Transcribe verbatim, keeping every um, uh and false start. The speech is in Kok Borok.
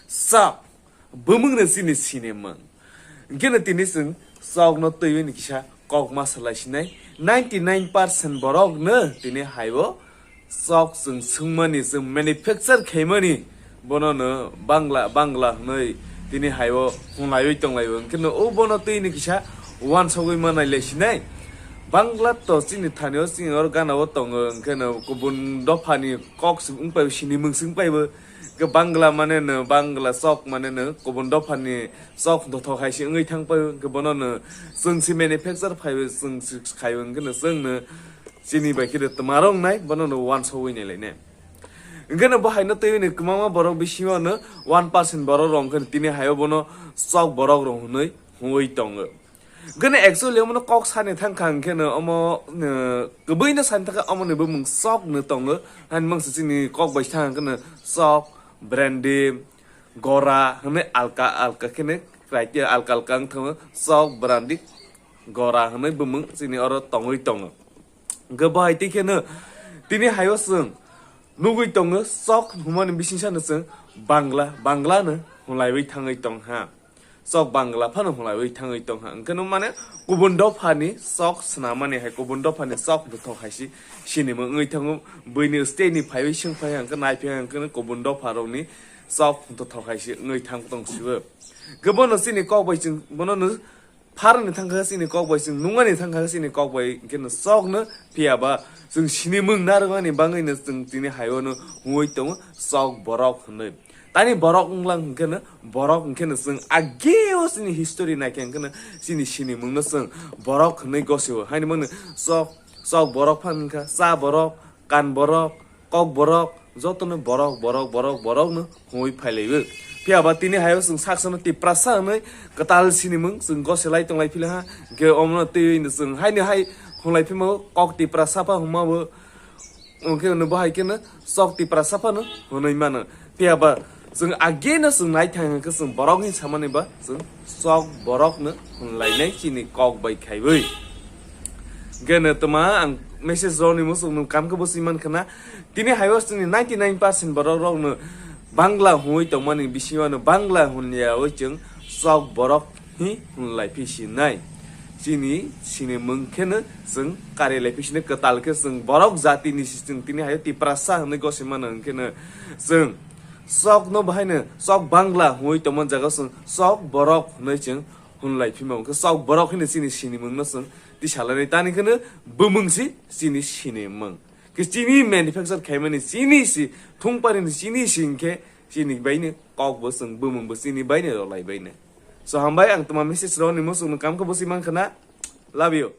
Sok, bumung no chini sinimung. Hwnkhe no tini chwng sok no twiwi ni kisa kok ma salai sinai. Ninety nine percent borok no tini hai o sok chwng swngmani, chwng manufacture khaimani, bono no Bangla, Bangla hwnwi tini hai o hwnlaiwi tonglaio. Hwnkhe no o bono twi ni kisa wansogwi ma nailai sinai. Bangla to chini thani o, chini oro gana o tongo, hwnkhe no kubun dopha ni kok se wng pai bo, sinimung se wng pai bo. Hwnkhe Bangla mane no, Bangla sok mane no kubun dopha ni sok dothok hai se wngwi thang pai bo. Hwnkhe bono no chwng se manufacture phai bo, chwng se khai bo, hwnkhe no chwng no chini bai khe de twma rong nai, bono no wansogwi nai lai ne. Hwnkhe no bo hai no twiwi ni kwbangma borok bisingo no one percent borok rok hwnkhe no tini hai o bono sok borok rok hwnwi hwnwi tongo. Hwnkhe no actually omo no kok sani thang kha hwnkhe no omo, uh, kwbwi no sani thang kha, omo ni bumung sok no tongo. Hani mangsa chini kok bai thang hwnkhe no sok, brandy, gora hwnwi alka alka khe no criteria alka alka wng thango. Sok, brandy, gora hwnwi bumung chini oro tongwi tongo. Hwnkhe bo hai twi kheno tini hai o chwng nugwi tongo, sok hwnmani bisingsa no chwng Bangla, Bangla no hwnlaiwi thangwi tong ha. Sok Bangla phano hwnlaiwi thangwi tong ha. Hwnkhe no mane kubun dopha ni sok swnamani hai, kubun dopha ni sok dothok hai se sinimung wngwi thango. Buini state ni phaiwi swng phai ha, hwnkhe nai phai ha, hwnkhe no kubun dopha rok ni sok dothok hai se wngwi thang tong sibo. Hwnkhe bono chini kok bai chwng, bono no pharani thang kha chini kok bai, chwng nungani thang kha chini kok bai, hwnkhe no sok no phiya ba chwng sinimung narwkmani bagwi no chwng tini hai o no hwnwi tongo sok borok hwnwi. Tani borok wnglang hwnkhe no, borok hwnkhe no chwng age o chini history nai khe hwnkhe no chini sinimung no chwng borok hwnwi gosio. Haini mano sok, sok borok phan wngkha, cha borok, kan borok, kok borok, jotono borok, borok, borok, borok no hwnwi phailaiwi. Phiya ba tini hai o chwng sak sano Tiprasa hwnwi kwtal sinimung chwng goselai tonglai phila ha. Hwnkhe omono twiwi no chwng haino hai hwnlai phima o kok Tiprasa pha hwnma bo. Hwnkhe no bo hai khe no sok Tiprasa phano hwnwi mano. Phiya ba chwng age no chwng nai thang hwnkhe chwng borok ni samani ba chwng sok borok no hwnlainai chini kok bai khaiwi. Hwnkhe no twma ang message rok ni muchung no kam khe bo swi man khana. Tini hai o chwngni ninety nine percent borok rok no Bangla hwnwi tongmani bisingo no Bangla hwnyawi chwng sok borok hi hwnlai phi sinai. Chini sinimung khe no chwng kari lai phi sinai, kwtal khe chwng borok jati ni si chwng tini hai o Tiprasa hwnwi gosi mano, hwnkhe no chwng sok no bahai no sok Bangla hwnwi tongmani jaga chwng sok borok hwnwi chwng hwnlai phima, hwnkhe sok borok hino chini sinimung no chwng tisalai nai, tani kheno bumung si chini sinimung. Khe chini manufacture khaimani chini si, thungpari ni chini si hwnkhe chini bai no kok bo chwng bumung bo chini bai no rwlai bai no. So hambai, ang tuma message rw ni muchung no kam khe bo si man khana. Love you.